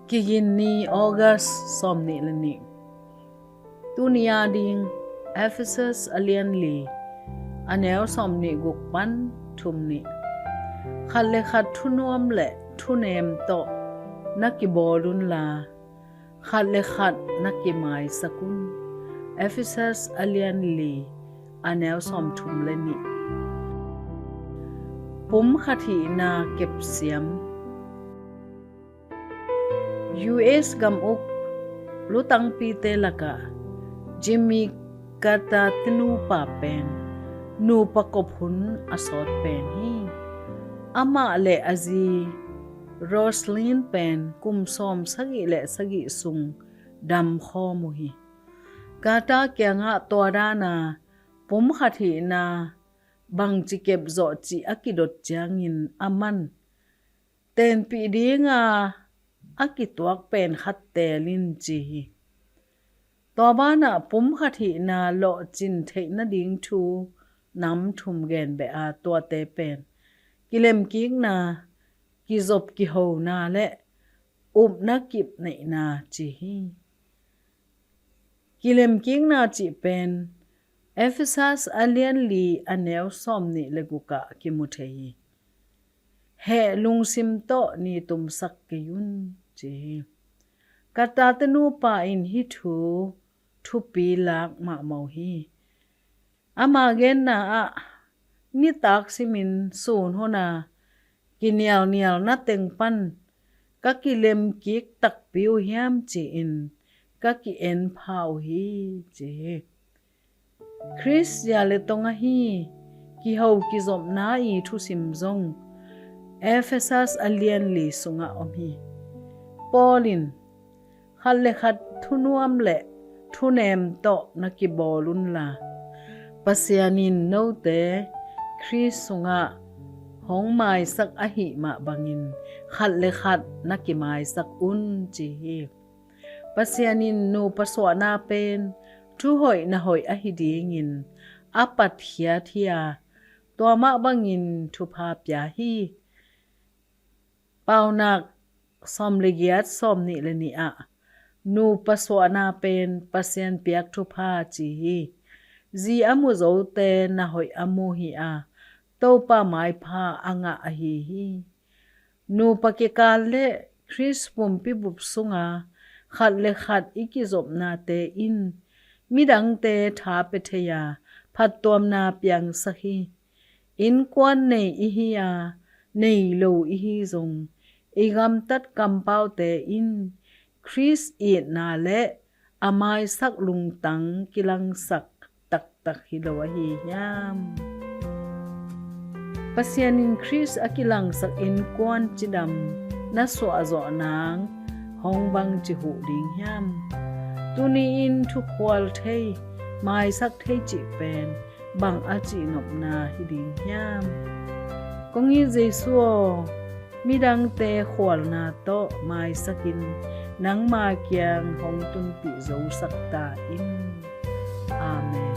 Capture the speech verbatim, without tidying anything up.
Kigin ni, August sawmnih le nih. Tuni a ding, Ephesus a lian li, a neu sawmnih guk pan thum nih. Khat le khat thunuam le thunem tawh na kibawl unla, khat le khat na kimaisak un. Ephesus a lian li, a neu sawmthum le nih. Pum khat hihna kepsiam. U S gam uk lutangpite lakah Jimmy Carter te nupa pen nupa kop hun a sawt pen hi. Amah le a zi Rosalynn pen kum sawm sagih le sagih sung damkhawm uh hi. Carter kiangah tua dana pum khat hihna bangci kepzawh cih a kidot ciangin aman tenpih dinga a kituak pen khat teel in ci hi. Tua banah pum khat hihna lawhcin theih nading thu nam thum gen beh a, tuate pen kilemkikna, kizop kihona le upna kip neihna ci hi. Kilemkikna cih pen Ephesus a lian li a neu sawmnih le gukah kimu thei hi. Heh lungsim tawh ni tumsak kei un ci hi. Carter te nupa in hih thu thupi lak mahmah uh hi. Ama genna ah, nitak simin sun hona kinialnialna teng pan ka kilemkik takpi uh hiam ci-in ka ki-en pha uh hi ci hi. Khrist zia le tong ahi kiho kizopna i thusim zong Ephesus a lian li sungah om hi. Paul in khat le khat thunuam le thunem tawh na kibawl unla, Pasian in note Khrist sungah hong maisak ahih mah bangin khat le khat na kimaisak un ci hi. Pasian in nupa suahna pen thuhoih nahoih ahi dingin a patkhiat hi a, tua mah bangin thupha pia hi. Paunak sawm le giat sawmnih le nih ah nupa suahna pen Pasian piak thupha ci hi. Zi a mu zote nahoih a mu hi a, Topa maipha a ngah ahi hi. Nupa kikal le Khrist pumpi bup sunga khat le khat i kizopnate in midangte tha pia thei a, phattuamna piangsak hi. Innkuan nei i hi a, nei lo i hi zong i gamtat kampaute in Khrist itna le a maisak lungtang kilangsak taktak hi lo ahi hiam? Pasian in Khrist a kilangsak innkuan cidam na suahzawh nang hong bangci huh ding hiam? Tuni-in thukhual thei, maisak thei cih pen bang a cihnopna hi ding hiam? Kong it Jesu aw, midangte khualna tawh maisakin nangma kiang hong tunpih zosak ta in. Amen.